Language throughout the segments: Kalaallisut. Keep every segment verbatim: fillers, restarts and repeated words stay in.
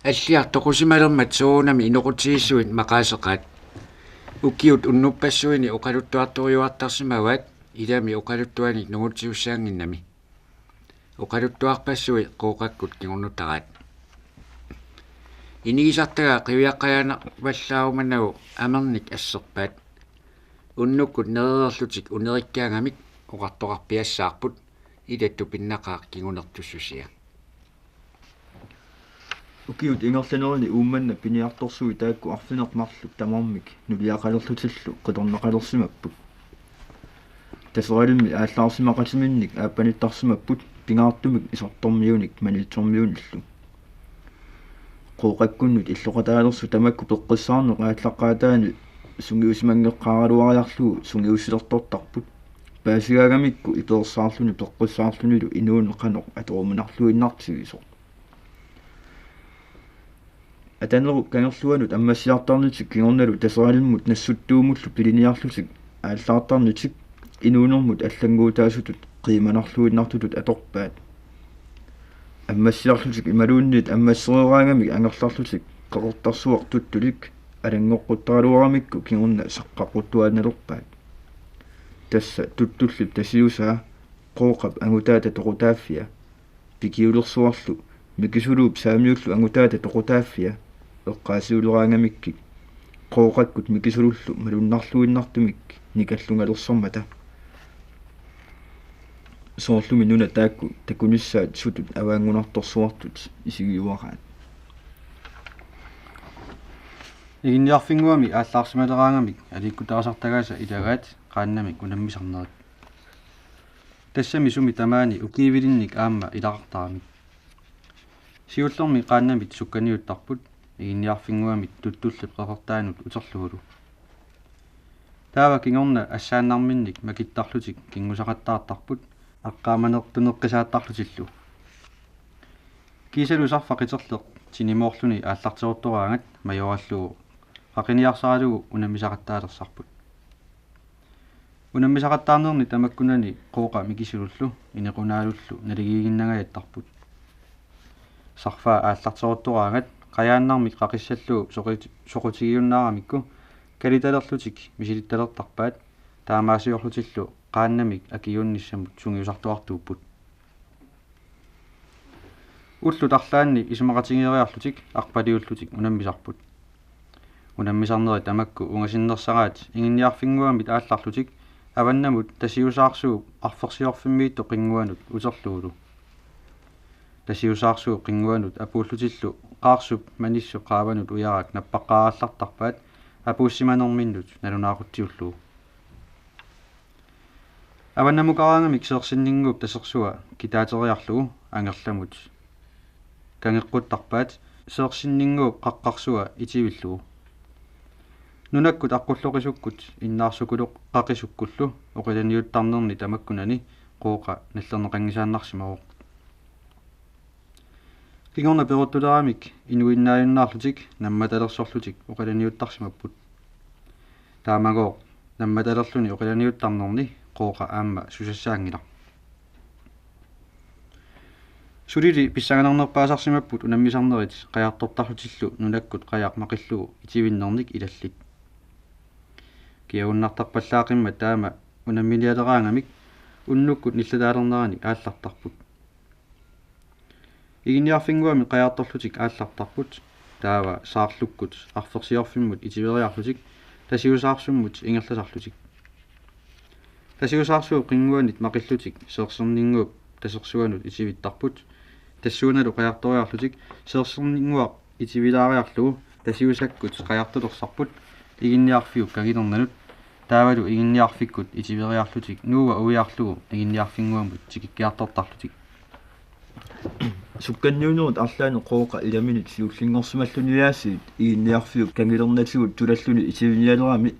Alliartoq toqusimalermat soorunami inoqutigiissuit maqaaseqaat. Ukiut unnuppassuini oqaluttuartorujuartarsimavaat ilami oqaluttuanik nungutiussaannginnami. Oqaluttuarpassui Qooqakkut kingornutaraat. Inigisartagaa qiviaqqajaanavallaarumanagu amernik asserpaat. Unnukkut nerereerlutik unerikkaangamik oqartoqarpiassaarput, ila tupinnaqaaq kingunertussusia. Ukiut ingerlanerini Uummannap piniartorsuit taakku arfineq-marluk tamarmik nuliaqalerlutillu qitornaqalersimapput. Taseralimmi aallaarsimaqatiminnik aappanittarsimapput, pingaartumik isortormiunik Maniitsormiunillu. Qooqakkunnut illoqataalersut tamakku peqqissaarneq aallaqqaataani sungiusimanngeqqaaraluariarlugu sungiussilertortarput. Paasigaangamikku ipeersaarluni peqqissaarlunilu inuuneq qanoq atoruminarluinnartigisoq. Atanerup kangerluanut ammassiartarnitik kingornalu Taseralimmut Nassuttuumullu piliniarlutik aallaartarnitik inuunermut allannguutaasutut qiimanarluinnartutut atorpaat. Ammassiarlutik imaluunniit ammassereeraangamik angerlarlutik Qeqertarsuaq Tuttulik alanngoqquttaraluaramikku kingorna saqqaqquttuaannalerpaat. Tassa Tuttullip tasiusaa Qooqap angutaata toqutaaffia Pikiulersuarlu Mikisuluup Saamiullu angutaata toqutaaffia eqqaasiuleraangamikkik Qooqakkut Mikisulullu malunnarluinnartumik nikallungalersormata. Soorlumi nunat taakku takunissaat sutut avaanngunartorsuartut isigiuaraat. Iginniarfinnguami aallaarsimaleraangamik aliikkutarisartagaasa ilagaat qaannamik unammisarnerit. Tassami sumi tamaani ukiivilinnik aamma ilaqartaramik. Siullermi qaannamit sukkaniuttarput Iginniarfinnguamit Tuttullip qeqertaanut uterlugulu. Taava kingorna assaannarminnik makittarlutik kinngusaqattaartarput aqqaamanertuneqqisaattarlutillu. Kiisalu sarfaq qiterleq tinimoorluni aallarteruttoraangat majorallugu qaqiniarsaralugu unammisaqattaalersarput. Unammisaqattaarnerni tamakkunani Qooqa Mikisulullu Inequnaalullu naligiiginnangajattarput. Sarfaa aallarteruttoraangat qajaannarmik qaqissallugu soqut-, soqutigiunnaaramikku kalitalerlutik misilittalertarpaat, taamaasiorlutillu qaannamik akiuunnissamut sungiusartuartuupput. Ullut arlaanni isumaqatigeeriarlutik arpaliullutik unammisarput. Unammisarnerit tamakku ungasinnersaraat Iginniarfinnguamit aallarlutik avannamut Tasiusaarsuup Arfersiorfimmiittoq qinnguanut uterlugulu. Tasiusaarsuup qinnguanut apuullutillu qaarsup manissut qaavanut ujarak nappaqqaarallartarpaat apuussimanerminnut nalunaaqutsiullugu. Avannamukaraangamik Seersinninnguup tasersua kitaateriarlugu angerlamut kangeqquttarpaat Seersinninnguup qaqqarsua itivillugu. Nunakkut aqqulloqisukkut innaarsukuloqaqisukkullu oqilaniuttarnerni tamakkunani Qooqa nallerneqanngisaannarsimavoq. Kingorna peruttuleramik inuinnaajunnaarlutik nammatalersorlutik oqilaniuttarsimapput. Taamagooq nammatalerluni oqilaniuttarnerni Qooqa aamma susassaanngilaq. Sulili pissanganarnerpaasarsimapput unammisarnerit qajartortarlutillu nunakkut qajaq maqillugu itivinnernik ilallit. Kiagunnartarpallaaqimmat taama unamminialeraangamik unnukkut nillataalernerani aallartarput. Iginniarfinnguamik qajartorlutik aallartarput, taava Saarlukkut Arfersiorfimmut itiveriarlutik Tasiusaarsummut ingerlasarlutik. Tasiusaarsuup qinnguanit maqillutik Seersinninnguup tasersuanut itivittarput. Tassuunalu qajartoriarlutik Seersinninnguaq itivilaariarlugu Tasiusakkut qajartulersarput Iginniarfiup kangilernanut, taavalu Iginniarfikkut itiveriarlutik Nuua uiarlugu Iginniarfinnguamut tikikkiartortarlutik. Sukkanniunerit arlaanni Qooqa ilaminit siullinngorsimalluniaasiit Iginniarfiup kangilernatigut tulalluni itivinialerami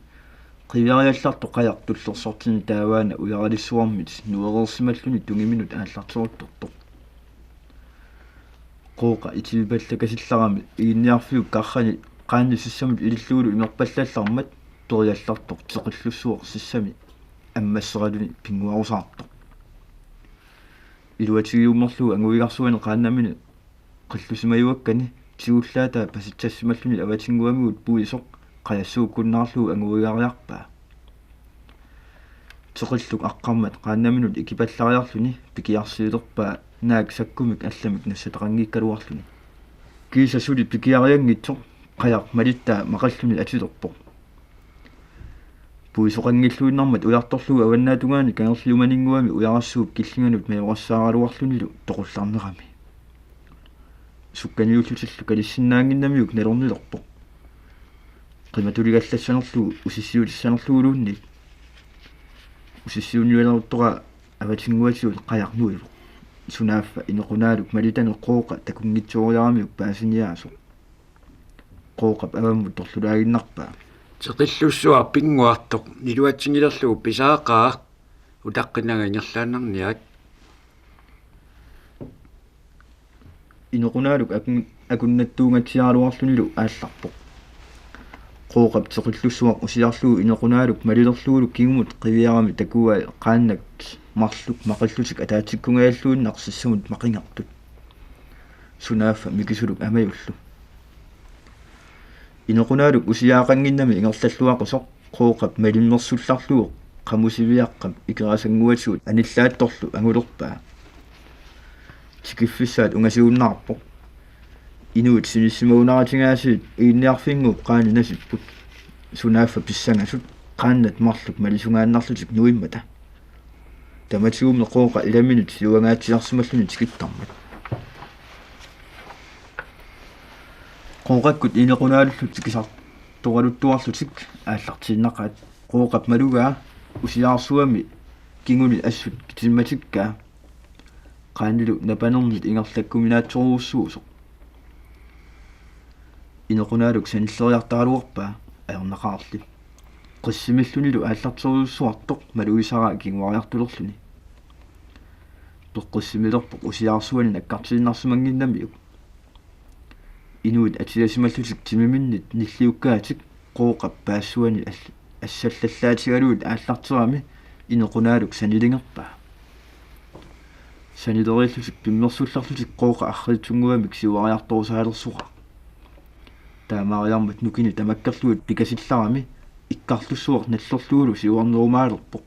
qiviariallartoq qajaq tullersortinni taavaana ujaralissuarmit nuereersimalluni tungiminut aallarteruttortoq. Qooqa itivipallakasillarami Iginniarfiup karrani qaannit sissamut ilillugulu imerpallallarmat toriallartoq teqillussuaq sissami ammasseraluni pinnguarusaartoq. Iluatigiummerlugu anguigarsuani qaannamini qillusimajuakkani Tigullaataa pasitsassimalluni avatinnguamigut puisoq qajassuukkunnaarlugu anguigariarpaa. Teqilluk aqqarmat qaannaminut ikipallariarluni pikiarsiilerpaa naak sakkumik allamik nassataqanngikkaluarluni. Kiisa suli pikiarianngitsoq qajaq malittaa maqalluni atilerpoq. Puisoqanngilluinnarmat ujartorlugu avannaatungaani kangerliumaninnguami ujarassuup killinganut majoqassaaraluarlunilu toqullarnerami. Sukkaniullutillu kalissinnaannginnamiuk nalornilerpoq. Qimatuligallassanerlugu usissiutissanerluguluunniit. Usissiunnialeruttoraa avatinnguatigut qajaq nuivoq. Sunaaffa Inequnaaluk malitani Qooqa takunngitsooriaramiuk paasiniaasoq. Qooqap avammut torlulaaginnarpaa. Teqillussuaq pinnguartoq niluatsingilerlugu pisaqaa, utaqqinanga ingerlaannarniarit. Inequnaaluk akun-, akunnattuungatsiaraluarlunilu aallarpoq. Qooqap teqillussuaq usiarlugu Inequnaaluk malilerlugulu kingumut qiviarami takuai qaannak marluk maqallutik ataatsikkungajalluinnaq sissamut maqingertut. Sunaaffa Mikisuluk Amajullu. Inequnaaluk usiaaqannginnami ingerlalluaqusoq Qooqap malimmersullarlugu qamusiviaqqap ikerasannguatigut anillaattorlu angulerpaa. Tikiffissaat ungasiunnaarpoq. Inuit sinissimagunaratingaasiit Iginniarfinnguup qaani nasipput. Sunaaffa pissangasut qaannat marluk malisungaannarlutik nuimmata. Tamatigummi Qooqa ilaminut siuangaatsiarsimalluni tikittarmat. Qooqakkut Inequnaalullu tikisartoraluttuarlutik aallartiinnaqaat. Qooqap malugaa usiaarsuami kinguni assut kitimmatikkaa. Qaanilu napanernit ingerlakkuminaatsorujussuusoq. Inequnaaluk sanilleriartaraluarpaa ajornaqaarli. Qissimillunilu aallarterujussuartoq malugisaraa kinguariartulerluni. Peqqissimilerpoq usiaarsuani nakkartiinnarsimannginnamiuk. Inuit atiasimallutik timiminnit nilliukkaatik Qooqap paassuani all-, assallallaatigalugit aallarterami Inequnaaluk sanilingerpaa. Sanileriillutik pimmersullarlutik Qooqa arriitsunnguamik siuariartorusaalersoraa. Taamaariarmat nukini tamakkerlugit pikasillarami ikkarlussuaq nallerlugulu siuarnerumaalerpoq.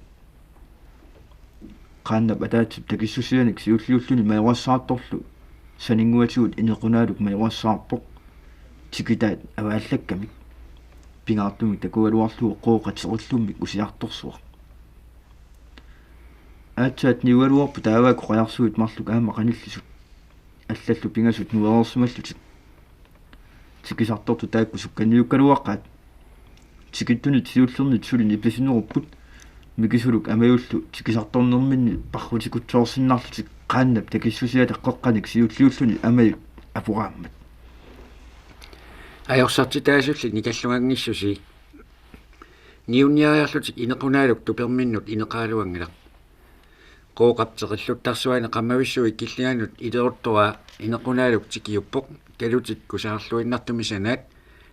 Qaannap ataatsip takissusianik siulliulluni majoqassaartorlu saninnguatigut Inequnaaluk majoqassaarpoq. Tikitaat avaallakkamik. Pingaartumik takugaluarlugu Qooqa teqillummik usiartorsuaq. Aatsaat niugaluarput taavaakku qajarsuit marluk aamma qanillisut. Allallu pingasut nuereersimallutik. Tikisartortut taakku sukkaniukkaluaqaat. Tikittunit siullernit suli nipisinerupput. Mikisuluk Amajullu tikisartornerminni parrutikutsoorsinnarlutik qaannap takissusiata qeqqanik siulliulluni Amajut aporaammat. Ajorsartitaasulli nikallunganngissutsi. Niunniariarlutik Inequnaaluk tuperminnut ineqaraluanngilaq. Qooqap teqilluttarsuani qamavissui killinganut ileruttoraa Inequnaaluk tikiuppoq, kalutit kusaarluinnartumik sanaat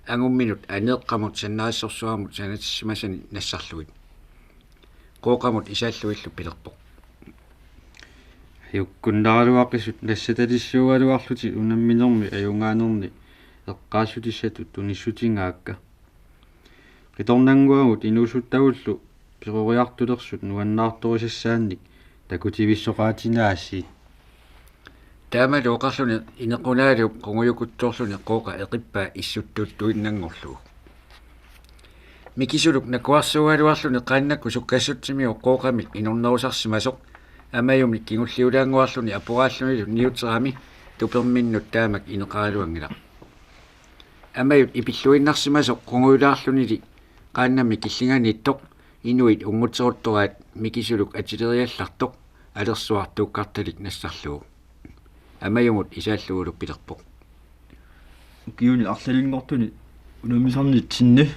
angumminut aneeqqamut sannarissorsuarmut sanatissimasani nassarlugit. Qooqamut isaallugillu pilerpoq: Ajukkunnaraluaqisut nassatalissuugaluarlutit unamminermi ajugaanerni eqqaassutissatut tunissutigaakka. Qitornannguagut inuusuttagullu peroriartulersut nuannaartorisassaannik takutivissoqaatinaasiit. Taamalu oqarluni Inequnaaluk qungujukutsoorluni Qooqa eqippaa issuttuuttuinnanngorlugu. Mikisuluk nakuarsuugaluarluni qaannakkut sukkassutsimiuk Qooqamik inornerusarsimasoq Amajumik kingulliulaannguarluni aporaallunilu niuterami tuperminnut taamak ineqaraluanngilaq. Amajut ipilluinnarsimasoq qungujulaarlunili qaannammi killinganiittoq inuit unngutseruttoraat Mikisuluk atileriallartoq alersuartuukkartalik nassarlugu. Amajumut isaallugulu pilerpoq: Ukiuni arlalinngortuni unammisarnitsinni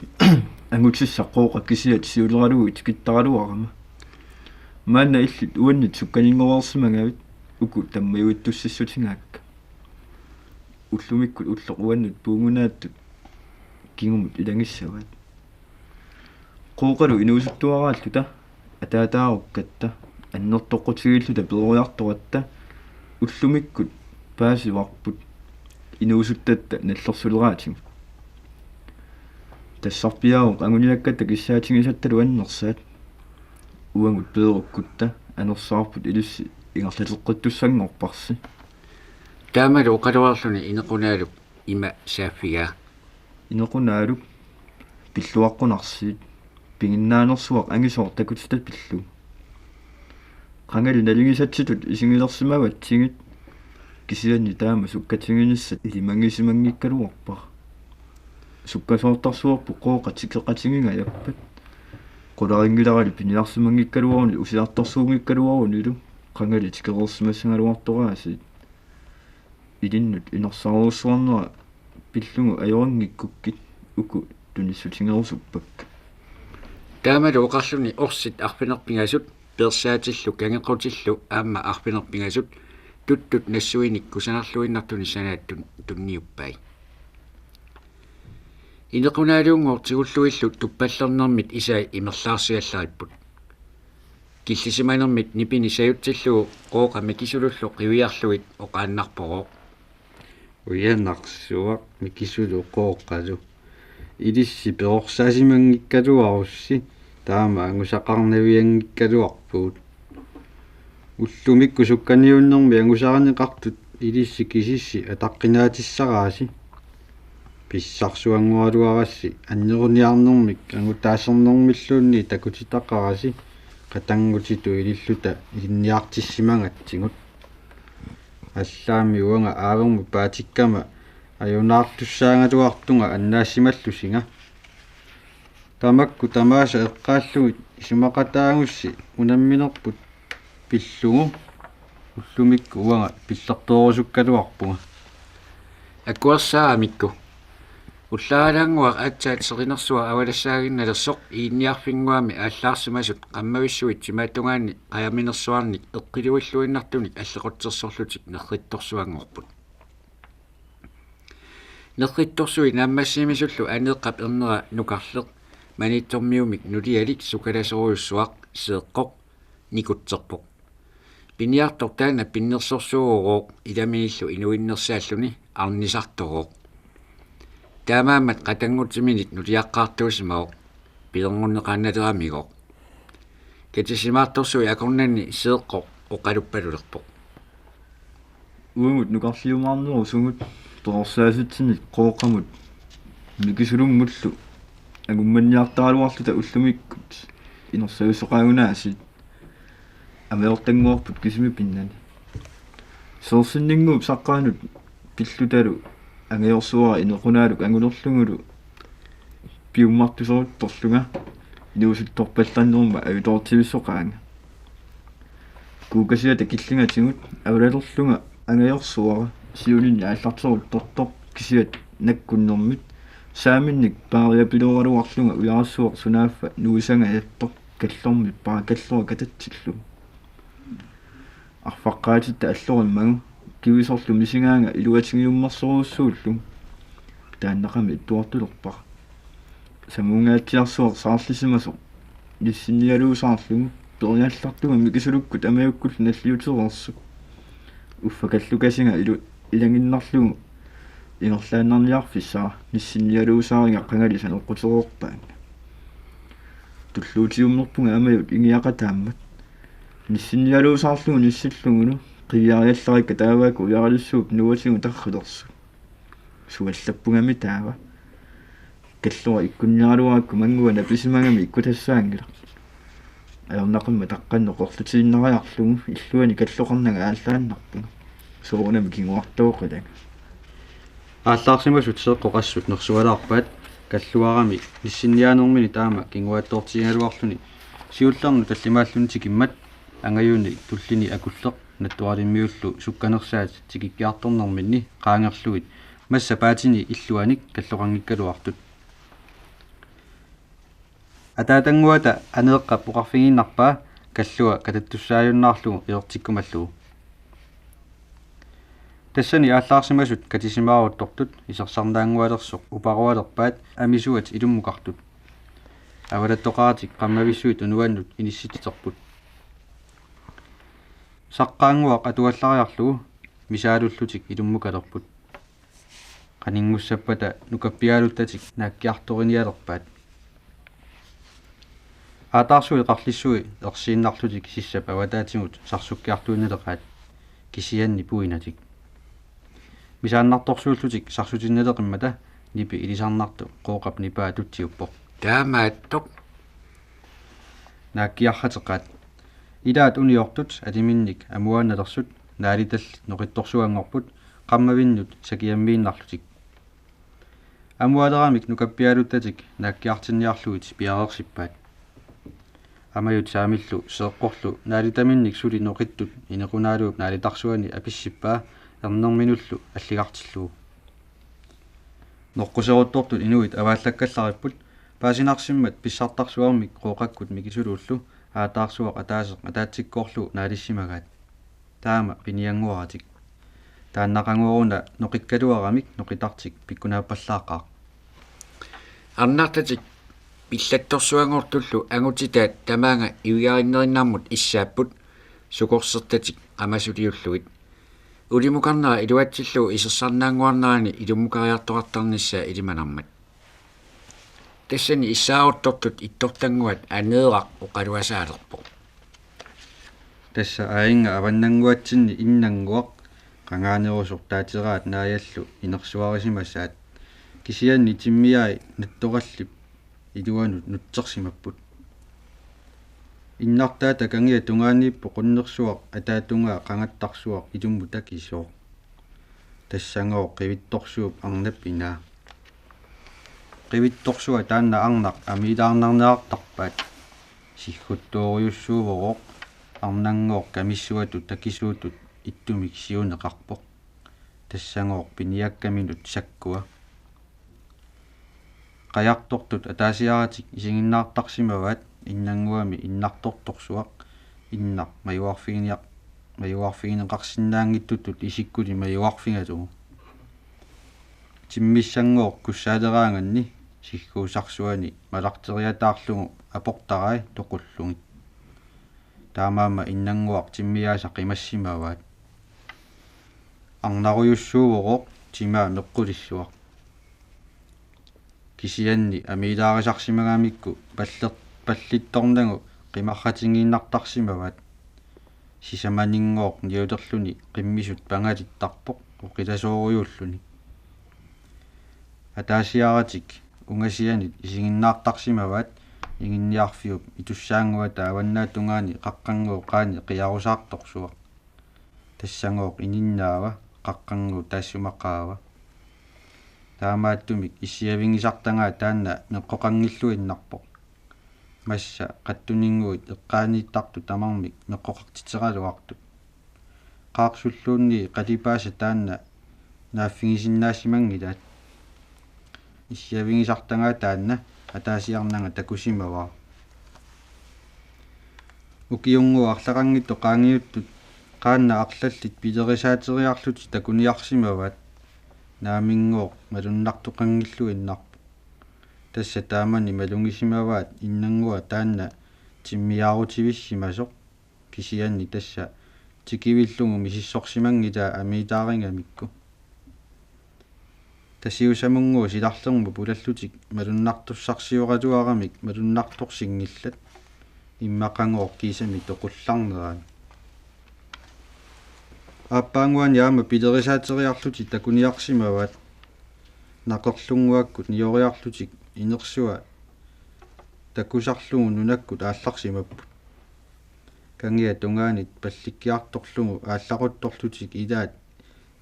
angutissaq Qooqa kisiat siuleralugu tikittaraluarama. Maanna illit uannit sukkaninngorsimagavit uku tammajuittussissutigaakka. Ullumikkut ulloq uannut puugunaattut kingumut ilagissavaat. Qooqalu inuusuttuaraalluta, ataataarukkatta, annertoqqutigiilluta peroriartoratta ullumikkut paasivarput. inuusuttatta nallersuleraatigut. Tassarpiaavoq anguniakkatta kissaatigisattalu annersaat. Uagut peerukkutta anersaarput ilissi ingerlateqqittussanngorparsi. Taamalu oqaluarluni Inequnaaluk ima saaffigaa. Inequnaaluk, pilluaqqunarsiit, piginnaanersuaq angisooq takutitta pillugu. Qangali naligisatsitut isigilersimavatsigit, kisianni taama sukkatiginissat ilimagisimanngikkaluarpara. Sukkasoortarsuarput Qooqa tikeqatigingajappat. Qularinngilarali piniarsimanngikkaluaruni usiartarsuunngikkaluarunilu qangali tikereersimassagaluartoraasiit. Ilinnut inersaarujussuarnera pillugu ajorinngikkukkit uku tunissutigerusuppakka. Taamalu oqarluni orsit arfineq-pingasut, peersaatillu kangeqqutillu aamma arfineq-pingasut, tuttut nassuinik kusanarluinnartunik sanaat tun-, tunniuppai. Inequnaaluunngooq tigullugillu tuppallernermit isai imerlaarsiallaripput. Killisimanermit nipini sajutsillugu Qooqa Mikisulullu qiviarlugit oqaannarporooq: Ujanarsuaq Mikisulu Qooqalu. Ilissi perorsaasimangikkaluarussi, taama angusaqarnavianngikkaluarpugut. Ullumikkut sukkaniunnermi angusarineqartut ilissi kisissi ataqqinaatissaraasi. Pissarsuanngoraluarassi anneruniarnermik angutaasernermilluunniit takutitaqarasi qatanngutitut ililluta ilinniartissimagatsigut. Allaammi uanga aavermut paatikkama ajunaartussaagaluartunga annaassimallusinga. Tamakku tamaasa eqqaallugit isumaqataagussi unamminerput pillugu ullumikkut uanga pillertoorusukkaluarpunga. Akuersaamikku. Ullaalaannguaq aatsaat seqinersuaq avalassaaginnalersoq Iginniarfinnguami aallaarsimasut qammavissuit timaattungaanni qajaminersuarnik eqqiluilluinnartunik allequtsersorlutik nerrittorsuanngorput. Nerrittorsui naammassimisullu Aneeqqap ernera nukarleq Maniitsormiumik nulialik sukalasorujussuaq Seeqqoq nikutserpoq. Piniartoq taanna pinnersorsuugooq ilaminillu inuinnersaalluni arnisartorooq. Taamaammat qatanngutiminit nuliaqqaartuusimavoq, pilerngorneqaannaleramigooq. Katisimaartorsui akornanni Seeqqoq oqaluppalulerpoq: Uagut nukarliumaarnerusugut perorsaasitsinik Qooqamut Mikisulummullu angummanniartaraluarluta ullumikkut inersavissoqaagunaasiit. Amajortannguarput kisimi pinnani. Soorsinninnguup saqqaanut pillutalu angajorsuara Inequnaaluk angunerlugulu piummartuseruttorlunga inuusuttorpallannerma ajutoortivissoqaanga. Kuukasiata killingatigut avalalerlunga angajorsuara siuninni aallarteruttortoq kisiat nakkunnermit saaminnik paariapilooraluarlunga ujarassuaq sunaaffa nuisangajattoq kallormippara kallora katatsillugu. Arfaqqaatitta allorimmagu kivisorlu misigaanga iluatigiummersorujussuullugu. Taannaqami ittuartulerpara. Samuungaatsiarsuaq saarlisimasoq nissinnialuusaarlugu periallartunga Mikisulukkut Amajukkullu nalliutereersut. Uffa kallukasinga ilu-, ilaginnarlugu ingerlaannarniarfissara nissinnialuusaariga qangali saneqqutereerpaanga. Tulluutiummerpunga Amajut ingiaqataammat. Nissinnialuusaarlugu nissillugulu qiviariallarikka taavaakku ujaralissuup nuatigut tarrilersut. Suallappungami taava. Kallora ikkunniaraluarakku manngua napisimagami ikkutassaanngilaq. Ajornaqimmat taqqanneq qorlutiinnariarlugu illuani kalloqarnanga aallaannarpunga. Soorunami kinguartooqilanga. Aallaarsimasut Seeqqoq assut nersualaarpaat kalluarami nissinniaanermini taama kinguaattoortigigaluarluni siullernut tallimaalluni tikimmat angajuni tullini akulleq nattualimmiullu sukkanersaat tikikkiartornerminni qaangerlugit massa paatini illuanik kalloqanngikkaluartut. Ataatannguata Aneeqqap oqarfigiinnarpaa kallua katattussaajunnaarlugu ilertikkumallugu. Tassani aallaarsimasut katisimaaruttortut isersarnaanngualersoq uparualerpaat amisuat ilummukartut. Avalattoqaratik qammavissuit unuannut inissititerput. Saqqaannguaq atuallariarlugu misaalullutik ilummukalerput. Aninngussappata nukappiaaluttatik naakkiartorinialerpaat. Aataarsuit qarlissui ersiinnarlutik sissap avataatigut sarsukkiartuinnaleqaat, kisianni puinatik. Misaannartorsuullutik sarsutinnaleqimmata nipi ilisarnartoq Qooqap nipaa tutsiuppoq. Taamaattoq. Naakkiarrateqaat. Ilaat uniortut aliminnik amuaannalersut naalitallit noqittorsuanngorput qammavinnut sakiammiinnarlutik. Amualeramik nukappiaaluttatik naakkiartinniarlugit piareersippaat. Amajut saamillu seeqqorlu naalitaminnik suli noqittut Inequnaaluup naalitarsuani apissippaa ernerminullu alligartillugu. Noqquseruttortut inuit avaallakkallaripput paasinarsimmat pissartarsuarmik Qooqakkut Mikisuluullu aataarsuaq ataaseq ataatsikkoorlugu naalissimagaat. Taama piniannguaratik. Taannaqanngoruna noqikkaluaramik noqitartik pikkunaappallaaqaaq. Arnartatik pillattorsuanngortullu angutitaat tamaanga iviarinnerinnarmut issaapput sukorsertatik qamasuliullugit. Ulimukarnera iluatsillugu isersarnaannguarnerani ilumukariartoqartarnissaa ilimanarmat. Tassani issaaruttortut ittortannguat Aneeraq oqaluasaalerpoq. Tassa aajinga avannannguatsinni innannguaq qangaanerusoq taateraat naajallu inersuarisimasaat. Kisianni timmiai nattorallip iluanut nutsersimapput. Innartaata kangia tungaaniippoq qunnersuaq ataatungaa qangattarsuaq ilummut takisooq. Tassagooq qivittorsuup arnap inaa. Qivittorsua taanna arnaq amiilaarnarneqartarpaat. Sigguttoorujussuuvoq, arnanngooq kamissuatut takisuutut ittumik siuneqarpoq. Tassagooq piniakkaminut sakkua. Qajartortut ataasiaratik isiginnaartarsimavaat innannguami innartortorsuaq, innaq majuarfiginiar-, majuarfigineqarsinnaanngitsutut isikkuli majuarfigalugu. Timmissagooq kussaaleraanganni sigguusarsuani malarteriataarlugu aportarai toqullugit. Taamaammat innannguaq timmiaasa qimassimavaat. Arnarujussuuvoq, timaa meqqulissuaq. Kisianni amiilaarisarsimagamikku palleq-, pallittornagu qimarratigiinnartarsimavaat. Sisamaninngooq niulerluni qimmisut pangalittarpoq oqilasoorujuulluni. Ataasiaratik ungasianit isiginnaartarsimavaat Iginniarfiup itussaannguata avannaatungaani qaqqannguup qaani qiarusaartorsuaq. Tassagooq ininnaava, qaqqannguup taassuma qaava. Taamaattumik issiavigisartagaa taanna meqqoqanngilluinnarpoq. Massa qattuninnguit eqqaaniittartut tamarmik meqqoqartitseraluartut. Qaarsulluunniit qalipaasa taanna naaffigisinnaassimanngilaat. Issiavigisartagaa taanna ataasiarnanga takusimavaa. Ukiunngooq arlaqanngitsut qaangiuttut qaannat arlallit pilerisaateriarlutik takuniarsimavaat. Naaminngooq malunnartoqanngilluinnarpoq. Tassa taamani malugisimavaat innannguaq taanna timmiaarutivissimasoq, kisianni tassa tikivillugu misissorsimanngilaa amiilaarigamikku. Tasiusamunngooq silarlermut pulallutik malunnartussarsioraluaramik malunnartorsinngillat, immaqagooq kiisami toqullarneraat. Aappaannguani aamma pilerisaateriarlutik takuniarsimavaat. Naqerlunnguakkut nioriarlutik inersua takusarlugu nunakkut aallarsimapput. Kangiat tungaanit pallikkiartorlugu aallaquttorlutik ilaat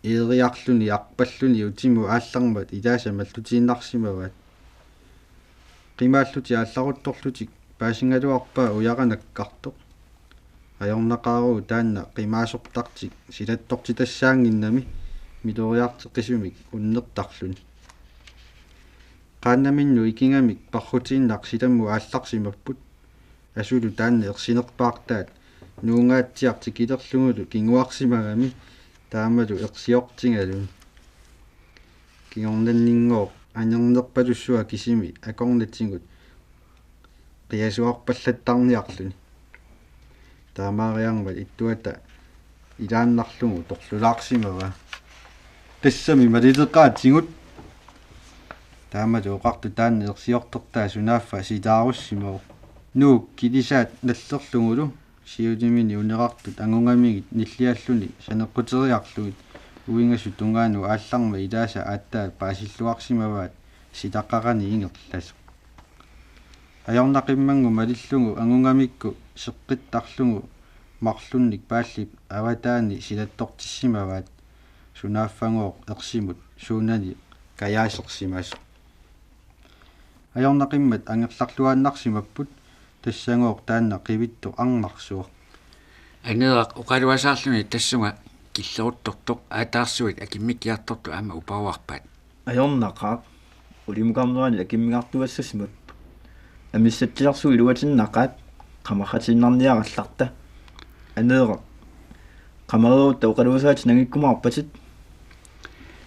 eeriarluni arpalluni utimut aallarmat ilaasa mallutiinnarsimavaat. Qimaallutik aallaquttorlutik paasigaluarpaa ujaranakkartoq. Ajornaqaaruit taanna qimaasortartik silattortitassaannginnami miloriarteqqisumik unnertarluni. Qaannaminnut ikigamik parrutiinnaq silammut aallarsimapput. Asulu taanna ersinerpaartaat nuungaatsiaq tikilerlugulu kinguarsimagami taamalu ersiortigaluni. Kingornanninngooq anernerpalussuaq kisimi akornatigut qiasuarpallattarniarluni. Taamaariarmat ittuata ilaannarlugu torlulaarsimavaa. Tassami malileqaatigut Taamalu oqartoq taanna ersiortortaa sunaaffa sitaarussimavoq. Nuuk kilisaat nallerlugulu siulimini uneqartut angungamigit nillialluni saneqquteriarlugit uingasut tungaanut aallarmat ilaasa aatsaat paasilluarsimavaat sitaqqaqanik ingerlasoq. Ajornaqimmanngooq malillugu angungamikkut seqqittarlugu marlunnik paallip avataani silattortissimavaat sunaaffagooq ersimut suunani kajaasersimasoq. Ajornaqimmat angerlarluaannarsimapput tassagooq taanna qivittoq arnarsuaq. Aneeraq oqaluasaarluni tassunga killeruttortoq aataarsuit akimmikkiartortut aamma uparuarpaat. Ajornaqaaq, ulimukarnerani akimmigartuassasimapput. Amissatsiarsuit iluatinnaqaat, qamarratiinnarniarallarta. Aneeraq, qamareerutta oqaluasaatit nangikkumaarpatit.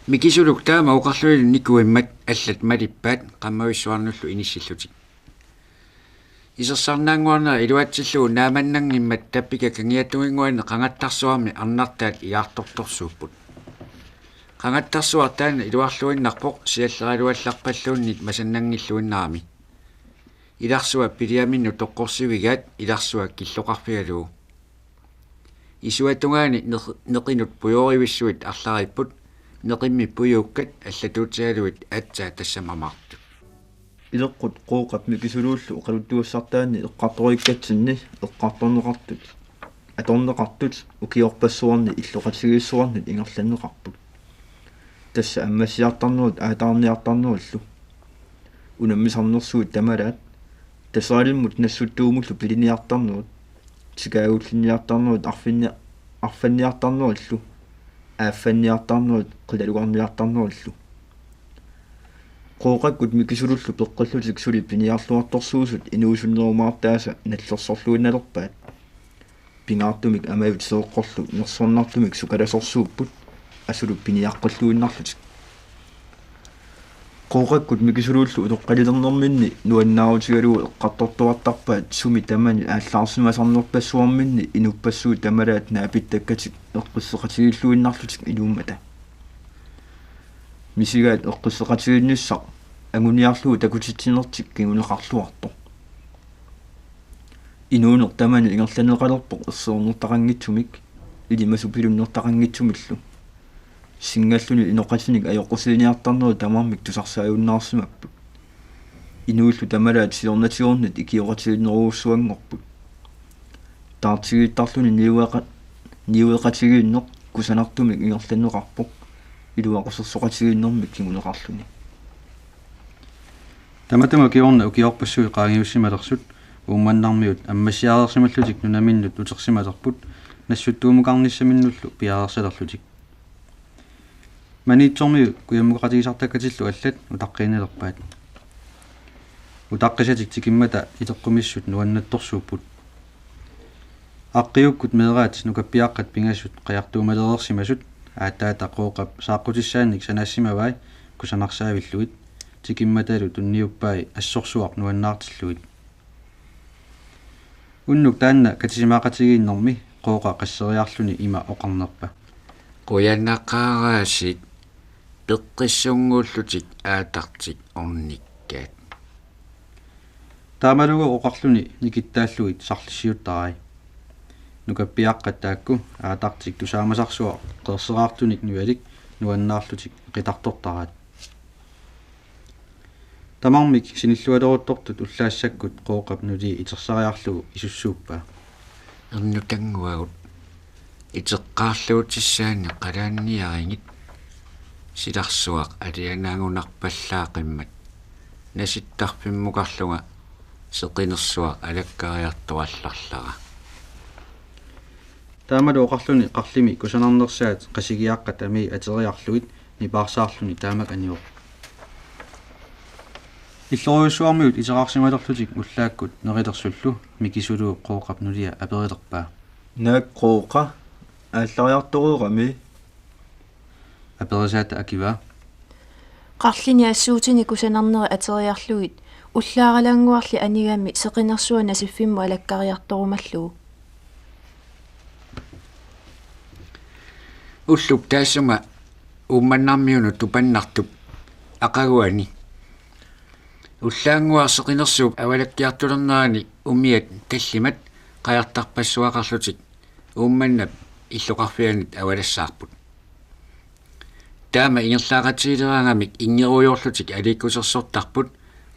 Mikisuluk taama oqarluni nikuimmat allat malippaat qammavissuarnullu inissillutik. Isersarnaannguarnera iluatsillugu naamannanngimmat tappika kangiatunginnguani qangattarsuarmi arnartaat ijaartortorsuupput. Qangattarsuaq taanna iluarluinnarpoq sialleraluallarpalluunniit masannanngilluinnarami. Ilarsua piliaminnut toqqorsivigaat ilarsua killoqarfigalugu. Isuatungaani neq-, neqinut pujorivissuit arlariipput, neqimmi pujuukkat allatuutigalugit aatsaat tassamaamaartut. Ileqqut Qooqap Mikisuluullu oqaluttuassartaanni eqqartoriikkatsinni eqqartorneqartut, atorneqartut ukiorpassuarni illoqatigiissuarnut ingerlanneqarput. Tassa ammassiartarnerit aataarniartarnerillu. Unammisarnersuit tamalaat, Taseraalimmut Nassuttuumullu piliniartarnerit, tikaagullinniartarnerit arfinni-, arfanniartarnerillu, aaffanniartarnerit qilalugarniartarnerillu. Qooqakkut Mikisulullu peqqillutik suli piniarluartorsuusut inuusunnerumaartaasa nallersorluinnalerpaat. Pingaartumik amajut seeqqorlu nersornartumik sukalasorsuupput asulu piniaqqilluinnarlutik. Qooqakkut Mikisuluullu utoqqalilernerminni nuannaarutigalugu eqqartortuartarpaat sumi tamani aallaarsimasarnerpassuarminni inuppassuit tamalaat naapittakkatik eqqisseqatigiilluinnarlutik inuummata. Misigaat eqqisseqatigiinnissaq anguniarlugu takutitsinertik kinguneqarluartoq. Inuuneq tamani ingerlanneqalerpoq ersiornertaqanngitsumik, ilimasupilunnertaqanngitsumillu. Singalluni inoqatinik ajoqusiiniartarnerit tamarmik tusarsaajunnaarsimapput. Inuillu tamalaat siornatigoornit ikioqatigiinnerujussuanngorput. Taartigiittarluni niueqa-, niueqatigiinneq kusanartumik ingerlanneqarpoq iluaqusersoqatigiinnermik kinguneqarluni. Tamatuma kingorna ukiorpassuit qaangiussimalersut Uummannarmiut ammassiareersimallutik nunaminnut utersimalerput Nassuttuumukarnissaminnullu piareersalerlutik. Maniitsormiut kujammukaqatigisartakkatillu allat utaqqiinnalerpaat. Utaqqisatik tikimmata iteqqumissut nuannattorsuupput. Aqqiukkut meeraat nukappiaqqat pingasut qajartuumalereersimasut aataata Qooqap saaqqutissaannik sanaassimavai kusanarsaavillugit tikimmatalu tunniuppai assorsuaq nuannaartillugit. Unnuk taanna katisimaaqatigiinnermi Qooqa qasseriarluni ima oqarnerpa: Qujanaqaaraasiit, peqqissunngullutik aatartik ornikkaat. Taamalugu oqarluni nikittaallugit sarlissiuttarai. Nukappiaqqat taakku aatartik tusaamasarsuaq qeerseraartunik nujalik nuannaarlutik qitartortaraat. Tamarmik sinillualeruttortut ullaassakkut Qooqap nulia itersariarlugu isussuuppaa: Ernutannguagut, iteqqaarluutissaannik qalaanniarigit, silarsuaq alianaagunarpallaaqimmat nasittarfimmukarlunga seqinersuaq alakkariartorallarlara. Taamalu oqarluni qarlimi kusanarnersaat Qasigiaqqat amii ateriarlugit nipaarsaarluni taamak anivoq. Illorujussuarmiut iteraarsimalerlutik ullaakkut nerilersullu Mikisuluup Qooqap nulia aperilerpaa: Naak Qooqa, aallariartoreerami? Aperisaata akivaa: Qarlini assuutini kusanarneri ateriarlugit ullaaralaannguarli anigami seqinersuaq nasiffimmut alakkariartorumallugu. Ullup taassuma Uummannarmiunut tupannartup aqaguani Ullaannguaq seqinersuup avalakkiartulernerani umiat tallimat qajartarpassuaqarlutik Uummannap illoqarfianit avalassaarput. Taama ingerlaaqatigileraangamik inngerujoorlutik aliikkusersortarput,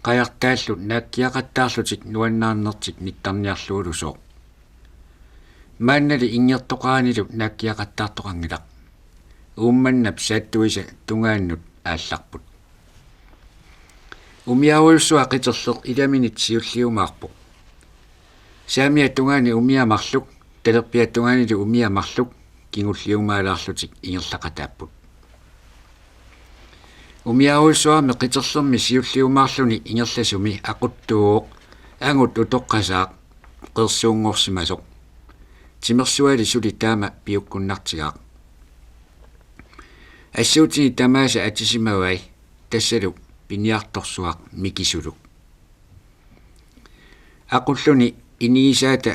qajartaallu naakkiaqattaarlutik nuannaarnertik nittarniarluulusooq. Maannali inngertoqaranilu naakkiaqattaartoqanngilaq. Uummannap saattuisa tungaannut aallarput. Umiarujussuaq qiterleq ilaminit siulliumaarpoq. Saamiata tungaani umiat marluk, talerpiata tungaanilu umiat marluk kingulliumaalaarlutik ingerlaqataapput. Umiarujussuarmi qiterlermi siulliumaarluni ingerlasumi aquttuuvoq angut utoqqasaaq qersuunngorsimasoq. Timersuali suli taama piukkunnartigaaq. Assuutini tamaasa atisimavai, tassalu piniartorsuaq Mikisuluk. Aqulluni inigisaata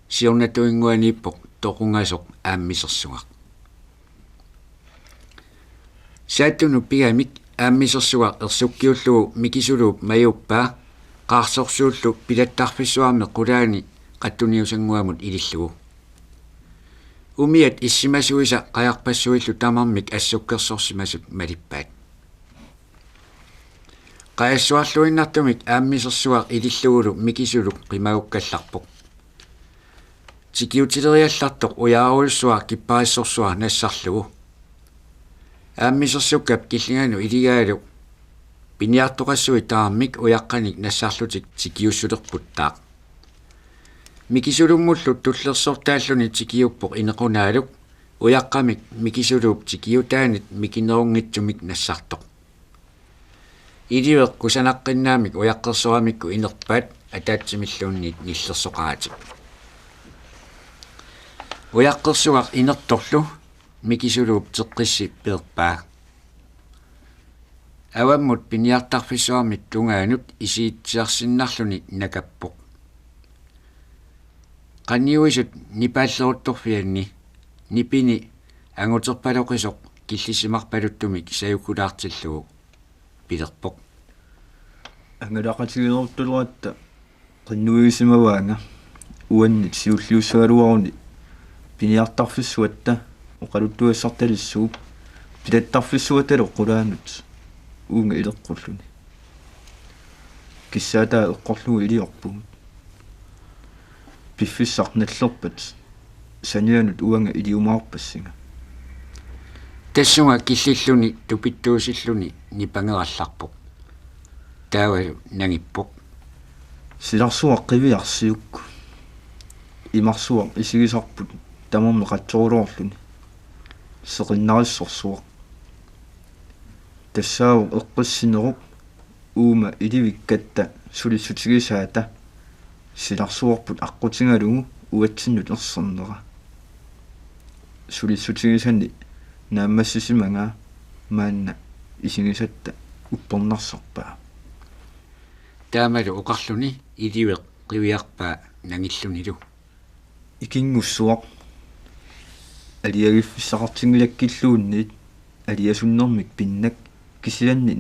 siornatuinnguaniippoq toqungasoq aammisersugaq. Saattunut pigamik aammisersugaq ersukkiullugu Mikisuluup majuuppaa qaarsorsuullu pilattarfissuarmi qulaani qattuniusannguamut ilillugu. Umiat issimasuisa qajarpassuillu tamarmik assukkersorsimasut malippaat. Qajassuarluinnartumik aammisersugaq ilillugulu Mikisuluk qimagukkallarpoq. Tikiutileriallartoq ujaarujussuaq kipparissorsuaq nassarlugu. Aammisersukkap killinganut iligaalu piniartoqassuit tamarmik ujaqqanik nassarlutik tikiussulerputtaaq. Mikisulummullu tullersortaalluni tikiuppoq inequnaaluk, ujaqqamik Mikisuluup tikiutaanit mikinerunngitsumik nassartoq. Iliveq kusanaqqinnaamik ujaqqersoramikku inerpaat ataatsimilluunniit nillersoqaratik. Ujaqqersugaq inertorlu Mikisuluup teqqissi peerpaa. Avammut piniartarfissuarmit tungaanut isiitsisarsinnarluni nakappoq. Qaniuisut nipaalleruttorfianni nipini anguterpaloqisoq killissimarpaluttumik sajukkulaartillugu pilerpoq: Angalaqatigileruttuleratta qinnuigisimavaanga uannit siulliussagaluaruni piniartarfissuatta oqaluttuassartalissuup pilattarfissuatalu qulaanut uunga ileqqulluni. Kissaataa eqqorlugu iliorpugut. Piffissaq nallerpat sanianut uanga iliumaarpassinga. Tassunga killilluni tupittuusilluni nipangerallarpoq. Taavalu nangippoq: Silarsuaq qiviarsiuk. Imarsuaq isigisarput tamarmi qatsoruloorluni seqinnarissorsuaq. Tassaavoq eqqissinerup uuma ilivikkatta sulissutigisaata silarsuarput aqqutigalugu uatsinnut ersernera. Sulissutigisani naammassisimagaa maanna isigisatta uppernarsarpaa. Taamalu oqarluni iliveq qiviarpaa nangillunilu: Ikinngussuaq. Aliagiffissaqartinngilakkilluunniit aliasunnermik pinnak kisianni